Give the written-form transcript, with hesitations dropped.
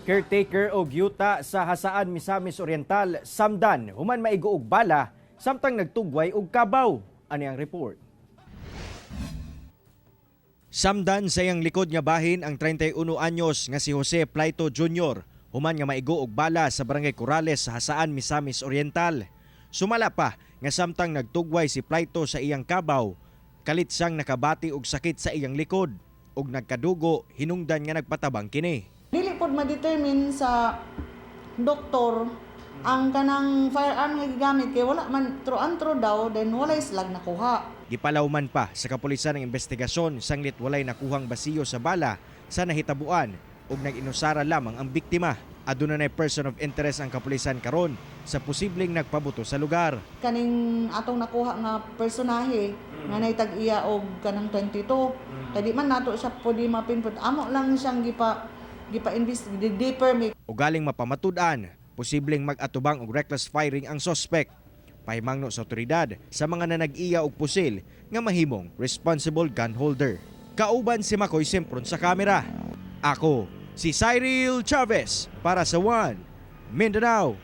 Caretaker og yuta sa Jasaan, Misamis Oriental, samdan human maigo og bala samtang nagtugway og kabaw. Ani ang report. Samdan sa iyang likod nga bahin ang 31 anyos nga si Jose Plaito Jr. human nga maigo og bala sa Barangay Corrales sa Jasaan, Misamis Oriental. Sumala pa nga samtang nagtugway si Plaito sa iyang kabaw, kalit siyang nakabati og sakit sa iyang likod ug nagkadugo hinungdan nga nagpatabang kini. Dili pod ma-determine sa doktor ang kanang firearm nga gigamit kay wala man true and true daw, then walay slag nakuha. Gipalawman pa sa kapulisan ang investigasyon sanglit walay nakuhang basiyo sa bala sa nahitabuan ug nag-inusara lamang ang biktima. Aduna nay person of interest ang kapulisan karon sa posibleng nagpabuto sa lugar. Kaning atong nakuha nga personahe nga nay tag-iya og kanang 22. Kay di man nato siya pwede mapinput. Amo lang siyang gipa gipa investigate deeper may O galing mapamatud-an, posibleng mag-atubang og reckless firing ang suspect. Pahimangno sa otoridad sa mga nanag-iya og pusil nga mahimong responsible gun holder. Kauban si Makoy Sempron sa kamera. Ako, si Cyril Chavez para sa One Mindanao.